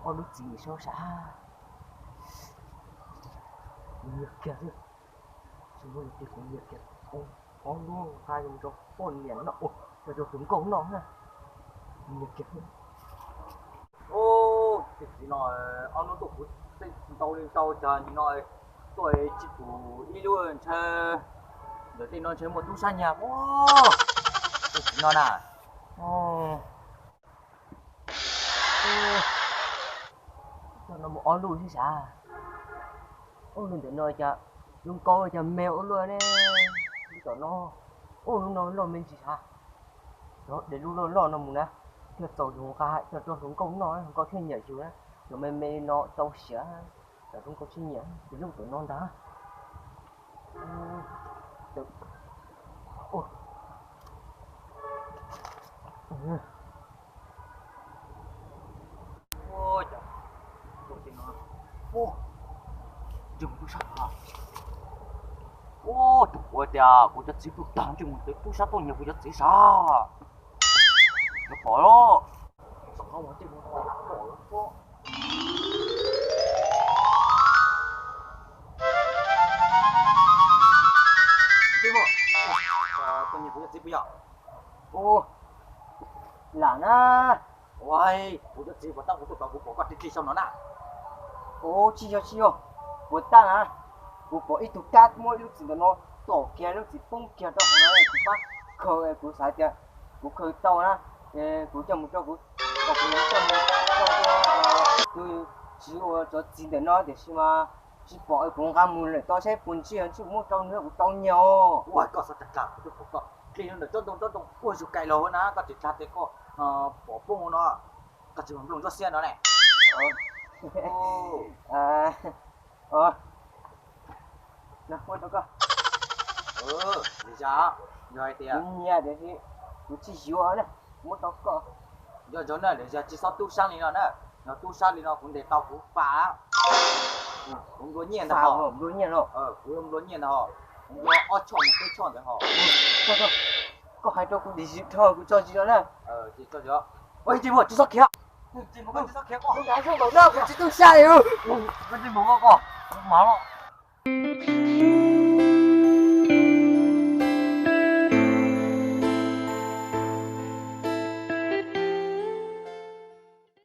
Ob lub txiv saub sav, kuv nyiam kiag xwb. Tsis muaj leej twg kuv nyiam kiag. Ob lub nqa zoo rau poj niam no, ua rau tus nkauj no na. Kuv nyiam kiag xwb. Ub, tej txiv no ob hnub tuaj kuv tej ntau li ntau cas nim no tuaj tsis pum ib lub ntshe. Ntawm tej no ntshe muaj tub sab nyag. Tej txiv no na. Coj no mus ob lub xwb sav. Ub, lub ntawm no cas zoo nkauj cas me ua luaj ne. Lub tom no, ub, lub no loj me ntsis sav. Cov de lub loj loj no mus na, thiaj txaus yus nqa coj rau hluas nkauj noj, hluas nkauj thiaj nyiam yus na. Cov me me no txaus siav, cov hluas nkauj tsis nyiam. Ces lub tom no ntag. Ub, tus kuv tias kuv cov txiv pw tag ntsej muag, tub sab tuaj nyiag kuv cov txiv sav. Yuav pom los. Tuaj nyiag kuv cov txiv puas yog? Lam na. Ua, kuv cov txiv puas tab kuv tuaj tod kuv pom koj dlig dlig xyoo no na. Ub, tsis yog tsis yog, puas tab na. Kuv pom ib tug kab muab ib lub txiv ntawm no tom kiag, lub txiv poob kiag rau hauv no, kuv pab khaws, kuv xav tias kuv khaws tau na, es kuv coj mus rau kuv, kuv coj mus rau tus txiv uas cov txiv ntawm no, tiam sis mas tsis pom, kuv nqa mus lawm tod saib puas ntsej, ntshe kuv muab rau nws kuv tau nyiag os. Ua, koj xav tag tag, kuv twb pom koj dlig ntawm tsob ntoo, tsob ntoo ua zus kais los na, koj tsis tag tias koj pom poob no, koj tsis muaj nplooj ntsuab xiab no ne. Muab rau koj. Li cas, yog hais tias kuv nyiag tiam sis kuv tsis yuav na, muab rau koj. Yog zoo na, li cas tsis txhob tub sab li no na, yog tub sab li no kuv ntes tau kuv pam. Kuv nplua nyiaj ntag, nplua nyiaj no. Kuv nplua nyiaj ntag, kuv nplua ob choj mus peb choj ntawd ho. Koj hais rau kuv dim zim dhau, kuv tso zis no na. Ces tso zis. Ua, tsis muaj, tsis txhob khiav. Kuv tsis tub sab li. Koj tsis mus koj, kuv mam los.